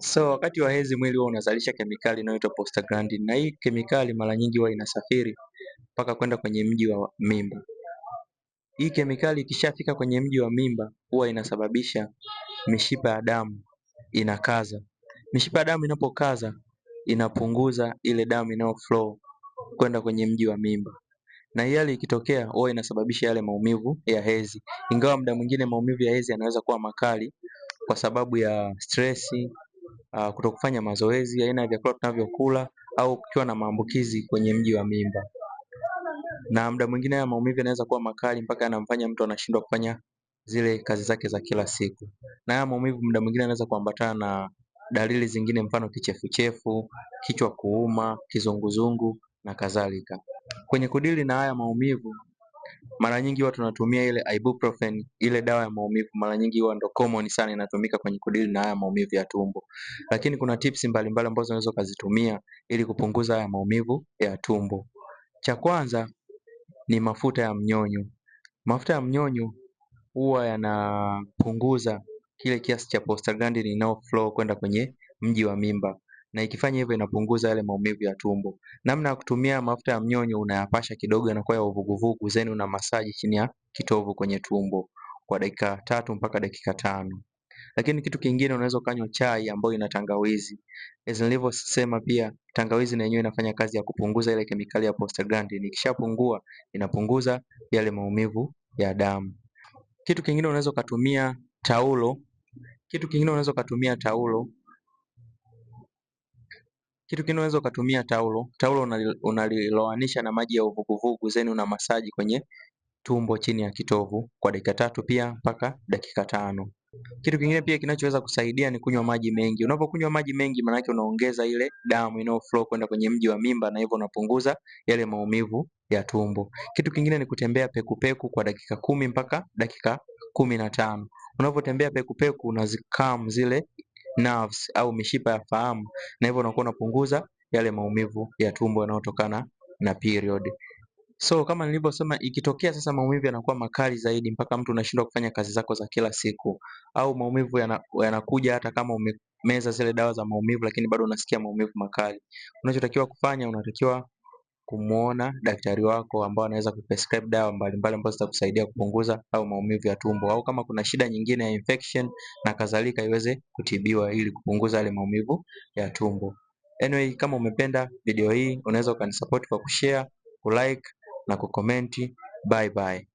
So wakati wa hedhi mwili huwa unazalisha kemikali inayoitwa prostaglandin, na hii kemikali mara nyingi huwa inasafiri mpaka kwenda kwenye mji wa mimba. Hii kemikali ikishafika kwenye mji wa mimba huwa inasababisha mishipa ya damu inakaza. Mishipa ya damu inapokaza inapunguza ile damu inayo flow kwenda kwenye mji wa mimba, na hii hali ikitokea huwa inasababisha yale maumivu ya hedhi, ingawa muda mwingine maumivu ya hedhi yanaweza kuwa makali kwa sababu ya stress, kutokufanya mazoezi, aina ya vyakula tunavyokula au kukiwa na maambukizi kwenye mji wa mimba. Na muda mwingine haya maumivu yanaweza kuwa makali mpaka yanamfanya mtu anashindwa kufanya zile kazi zake za kila siku. Na haya maumivu muda mwingine yanaweza kuambatana na dalili zingine, mfano kichefuchefu, kichwa kuuma, kizunguzungu na kadhalika. Kwenye kudili na haya maumivu, mara nyingi huwa tunatumia ile ibuprofen, ile dawa ya maumivu mara nyingi huwa ndo common sana inatumika kwenye kudili na haya maumivu ya tumbo. Lakini kuna tips mbalimbali ambazo unaweza ukazitumia ili kupunguza haya maumivu ya tumbo. Cha kwanza ni mafuta ya mnyonyo. Mafuta ya mnyonyo huwa yanapunguza kile kiasi cha prostaglandin inayo flow kwenda kwenye mji wa mimba, na ikifanya hivyo inapunguza yale maumivu ya tumbo. Namna ya kutumia mafuta ya mnyonyo, unayapasha kidogo, yanakuwa ya uvuguvugu, then una masaji chini ya kitovu kwenye tumbo kwa dakika 3 mpaka dakika 5. Lakini kitu kingine unaweza ukanywa chai ambayo ina tangawizi. As nilivyosema pia tangawizi na yenyewe inafanya kazi ya kupunguza ile kemikali ya prostaglandin. Ikishapungua inapunguza yale maumivu ya damu. Kitu kingine unaweza ukatumia taulo. Kitu kingine unaweza ukatumia taulo. Kitu kingine unaweza ukatumia taulo. Taulo unaliloanisha na maji ya uvuguvugu, then una masaji kwenye tumbo chini ya kitovu kwa dakika 3 pia mpaka dakika 5. Kitu kingine pia kinachoweza kusaidia ni kunywa maji mengi. Unapokunywa maji mengi, maana yake unaongeza ile damu inayo flow kwenda kwenye mji wa mimba, na hivyo unapunguza yale maumivu ya tumbo. Kitu kingine ni kutembea pekupeku kwa dakika 10 mpaka dakika 15. Unapotembea pekupeku unazikam zile nerves au mishipa ya fahamu, na hivyo unakuwa unapunguza yale maumivu ya tumbo yanayotokana na period. So kama nilivyosema, ikitokea sasa maumivu yanakuwa makali zaidi mpaka mtu unashindwa kufanya kazi zako za kila siku, au maumivu yanakuja hata kama umemeza zile dawa za maumivu, lakini bado unasikia maumivu makali, unachotakiwa kufanya, unatakiwa kumuona daktari wako ambao anaweza kuprescribe dawa mbalimbali ambazo zitakusaidia kupunguza au maumivu ya tumbo, au kama kuna shida nyingine ya infection na kadhalika iweze kutibiwa ili kupunguza yale maumivu ya tumbo. Anyway, kama umependa video hii unaweza ukanisupport kwa kushare, kulike na kucomment. Bye bye.